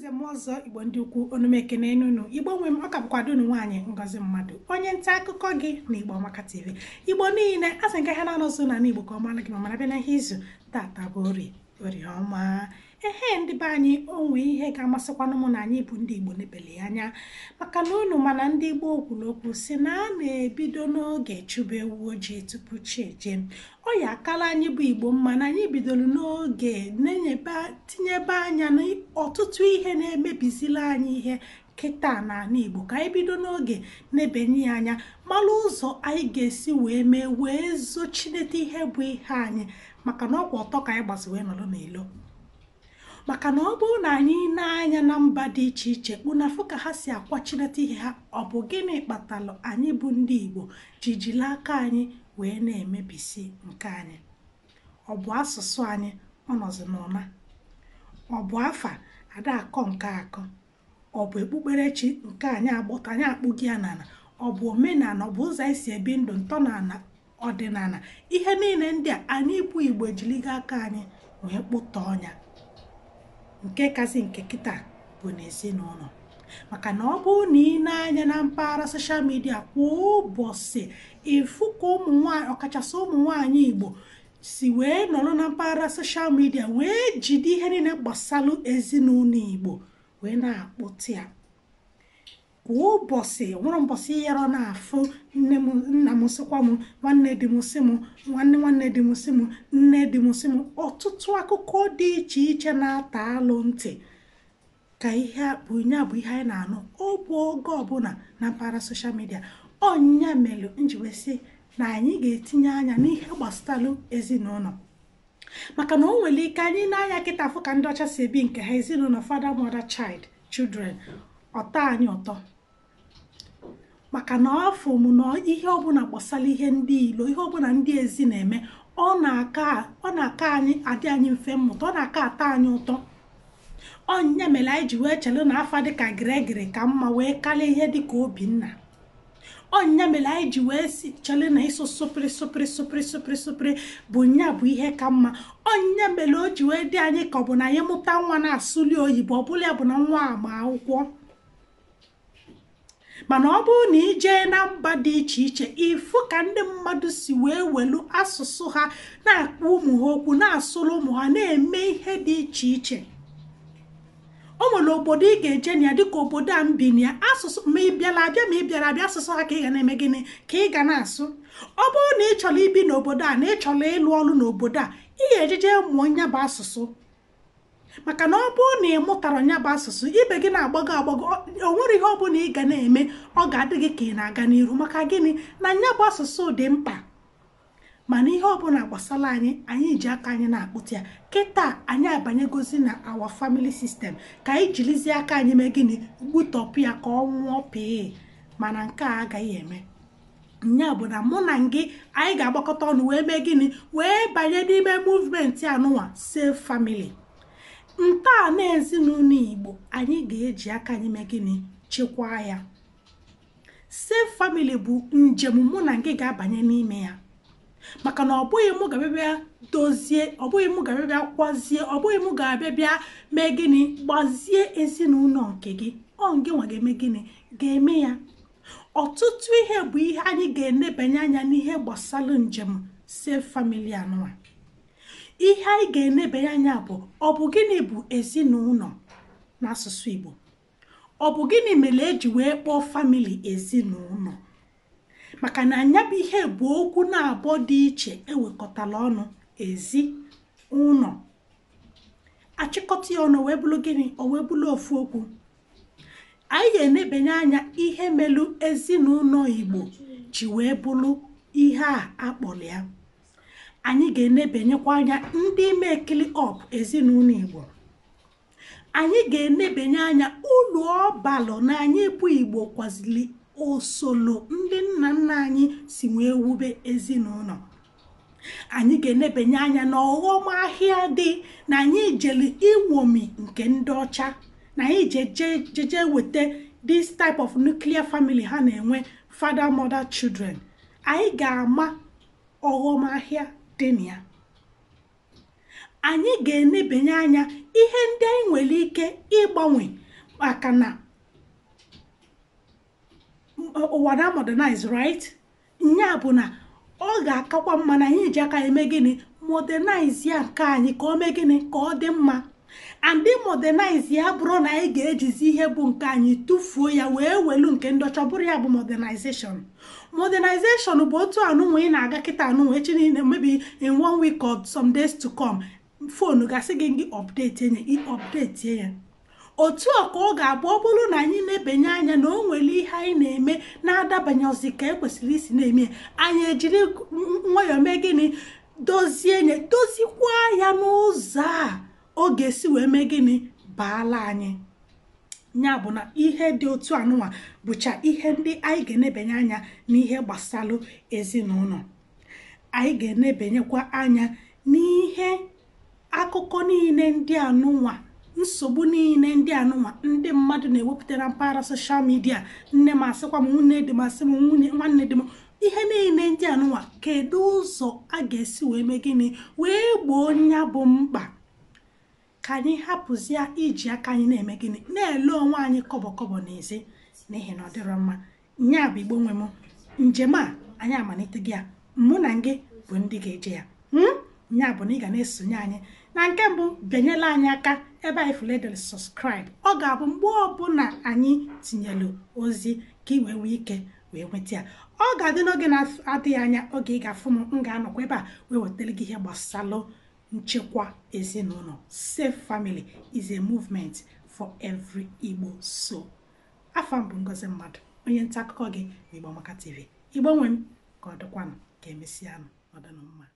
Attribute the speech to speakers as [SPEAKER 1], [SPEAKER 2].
[SPEAKER 1] Nze m ọzọ, Igbo ndị ukwu, onumekene n'unu. Igbo nwe m, ọ ka bụkwado unu nwaanyị Ngozi Mmadụ, onye nta akụkọ gị na Igbo Amaka TV. Igbo niile, a sị nke ha na-anọzụ na Igbo ka ọ mara gị ma mara bịa na ihe izu tata bụ Orie, Orie ọma. Ehe, ndị be anyị, onwe ihe ga-amasịkwanụ mụ na anyị bụ ndị Igbo nebele anya, maka na unu mana ndị Igbo kwuru okwu si na a na-ebido n'oge chụba ewu ojii tupu chi eje. Ọ ya akala anyị bụ Igbo mma na anyị bidoro n'oge tinyebe anya n'ọtụtụ ihe na-emebizila anyị ihe kịta n'ala Igbo, ka anyị bido n'oge na-ebenye ya anya, mara ụzọ anyị ga-esi wee mee wee zochinete ihe bụ ihe anyị, maka na ọkwa ọtọ ka anyị gbazi wee nọrọ n'ilo. Maka na ọ bụrụ na anyị na-anya na mba dị iche iche, kpụnafụ ka ha si akwachinete ihe ha, ọ bụ gịnị kpatalụ anyị bụ ndị Igbo ji jiri aka anyị wee na-emebisi nke anyị? Ọ bụ asụsụ anyị ọ nọzi n'ụna? Ọ bụ afa ada akọ nke akọ? Ọ bụ okpukperechi nke anyị agbọta anyị akpụghị ya n'ala? Ọ bụ omenala? Ọ bụ ụzọ anyị si ebi ndụ, ntọala, ọdịnala? Ihe niile ndị a anyị bụ Igbo ejiligo aka anyị wee kpụta ọnya. Nke kasị nke kịta bụ n'ezinụlọ, maka na ọ bụrụ na ị na-anya na mpaghara social media kwa ụbọchị, ịfụ ka ụmụ nwaanyị, ọkachasị ụmụ nwaanyị Igbo, si wee nọrọ na mpaghara social media wee jide ihe niile gbasalụ ezinụlọ Igbo wee na-akpụta ya kwa ụbọchị. Nwere mbọsị yara na-afụ nne m, nna m sịkwa m, nwanne di m sị m, nwanne nwanne di m sị m, nne di m sị m, ọtụtụ akụkọ dị iche iche na-ata alụ ntị ka ihe bụ nya bụ ihe anyị na-anụ ọ bụ oge ọbụla na mpaghara social media. Ọnya melụ nji wee sị na anyị ga-etinye anya n'ihe gbasatalụ ezinụlọ, maka na o nwere ike anyị na-anya kịta afụ ka ndị ọcha si ebi nke ha, ezinụlọ father, mother, child, children, ọtọ anyị ụtọ, maka na afọ m na ihe ọbụla gbasara ihe ndị ilo, ihe ọbụla ndị ezi na-eme, ọ na-aka anyị adị anyị mfe mmụta, ọ na-aka atọ anyị ụtọ. Ọnya mere anyị ji wee chere na afa dịka Gregory ka mma wee karịa ihe dịka Obinna. Ọnya mere anyị ji wee si chere na ịsụ sụpịrị sụpịrị sụpịrị sụpịrị sụpịrị bụ nya bụ ihe ka mma. Ọnya mere o ji wee dị anyị ka ọ bụ na anyị mụta nwa na-asụli oyibo, ọ bụla ya bụ na nwa ama akwụkwọ. Mana ọ bụrụ na ị jee na mba dị iche iche, ịfụ ka ndị mmadụ si wee welu asụsụ ha na-akpọ ụmụ ha okwu, na-asụrụ ụmụ ha, na-eme ihe dị iche iche. O nwere obodo ị ga-eje na ya, dịka obodo a m bi na ya, asụsụ ma ị bịara abịa ma ị bịara abịa, asụsụ ha ka ị ga na-eme gịnị, ka ị ga na-asụ. Ọ bụrụ na ị chọrọ ibi n'obodo a, na ị chọrọ ịlụ ọrụ n'obodo a, ị ga-ejeje mụọ nya bụ asụsụ, maka na ọ bụrụ na ị mụtara nya bụ asụsụ, ibe gị na-agbago agbago, o nwere ihe ọ bụla ị ga na-eme, ọ ga-adị gị ka ị na-aga n'iru. Maka gịnị? Na nya bụ asụsụ dị mkpa. Mana ihe ọbụla gbasara anyị, anyị ji aka anyị na-akpụta ya. Kịta anyị abanyegozi na our family system, ka anyị jirizie aka anyị mee gịnị? Gbutọpụ ya ka ọ nwụọ pịị. Mana nke a agaghị eme. Nya bụ na mụ na gị, anyị ga-agbakọta ọnụ wee mee gịnị? Wee banye n'ime movement anụnwa, Save Family. Ntọala ezinụlọ Igbo, anyị ga-eji aka anyị mee gịnị? Chekwaa ya. Save Family bụ njem mụ na gị ga-abanye n'ime ya, maka na ọ bụghị mụ ga-abịa dozie, ọ bụghị mụ ga-abịa kwazie, ọ bụghị mụ ga-abịa bịa mee gịnị, gbazie ezinụlọ nke gị. Ọ gị nwa ga-eme gịnị? Ga-eme ya. Ọtụtụ ihe bụ ihe anyị ga-enebanye anya n'ihe gbasara njem Save Family anụwa. Ihe anyị ga-enebanye anya bụ, ọ bụ gịnị bụ ezinụlọ n'asụsụ Igbo? Ọ bụ gịnị mere eji wee kpọọ family ezinụlọ? Maka na anya bụ ihe bụ okwu na-abụọ dị iche ewekọtara ọnụ, ezi ụlọ, achịkọta ya ọnụ wee bụrụ gịnị? O wee bụrụ ofu okwu. Anyị ga-enebanye anya ihe melu ezinụlọ Igbo ji wee bụrụ ihe a akpọrọ ya. Anyị ga-enebanyekwa anya ndị mekili up ezinụlọ Igbo. Anyị ga-enebanye anya ulu ọbalụ na anyị bụ Igbo kwazili osolo ndị nna nna anyị si wee wube ezinụlọ. Anyị ga-enebanye anya na ọghọm ahịa dị na anyị jere iwomi nke ndị ọcha, na anyị jeje weta this type of nuclear family ha na-enwe, father, mother, children. Anyị ga-ama ọghọm ahịa dị na ya. Anyị ga-enebanye anya ihe ndị anyị nwere ike ịgbanwe, maka na ụwa na modernize, right? Nya bụ na ọ ga-akakwa mma na anyị ji aka eme gịnị? Modernize ya nke anyị, ka ọ mee gịnị? Ka ọ dị mma. And modernize ya bụrụ na anyị ga-ejizi ihe bụ nke anyị tụfuo ya wee welu nke ndị ọcha, bụrụ ya bụ modernization. Modernization bụ otu anụnwa ị na-aga kịta anụnwa, echi niile, maybe in one week or some days to come, phone gasị gị gị update ya, ị update ya. Otu a ka ọ ga-abụ ọ bụrụ na anyị na-ebenye anya na o nwere ihe anyị na-eme na-adabanye ozi ka e kwesịrị isi na-eme, anyị ejiri nwayọọ mee gịnị? Dozie nye, dozikwa ya n'ụzọ a ọ ga-esi wee mee gịnị? Baala anyị. Ya bụ na ihe dị otu anụnwa bụcha ihe ndị anyị ga-enebanye anya n'ihe gbasalụ ezinụlọ. Anyị ga-enebenyekwa anya n'ihe akụkọ niile ndị anụnwa, nsogbu niile ndị anụnwa ndị mmadụ na-ewepụta na mpaghara social media. Nne m asịkwa m, nwunye dị m asị m, nwunye nwanne dị m, ihe niile ndị anụnwa, kedu ụzọ a ga-esi wee mee gịnị? Wee gboo nya bụ mkpa, ka anyị hapụzie iji aka anyị na-eme gịnị? Na-ele onwe anyị kọbọ kọbọ n'ezi, n'ihi na ọ dịrọ mma. Nya bụ Igbo nwe m, njem a anyị amalite gị ya, mụ na gị bụ ndị ga-eje ya. Nya bụ na ị ga na-esonye anyị. Na nke mbụ, bịanyela anyị aka ebe anyị fụledere subscribe. Ọ ga-abụ mgbe ọbụla anyị tinyelu ozi ka ị wee nwee ike wee nweta ya. Ọ ga-adị n'oge na-adịghị anya, oge ị ga-afụ m, m ga-anọkwa ebe a wee wetara gị ihe gbasalụ nchekwa ezinụlọ. Safe family is a movement for every Igbo soul. Afa m bụ Ngozi Mmadụ, onye nta akụkọ gị na Igbo Amaka TV. Igbo nwe m, ka ọ dịkwanụ, ka emesịanụ, ọdịnụ mma.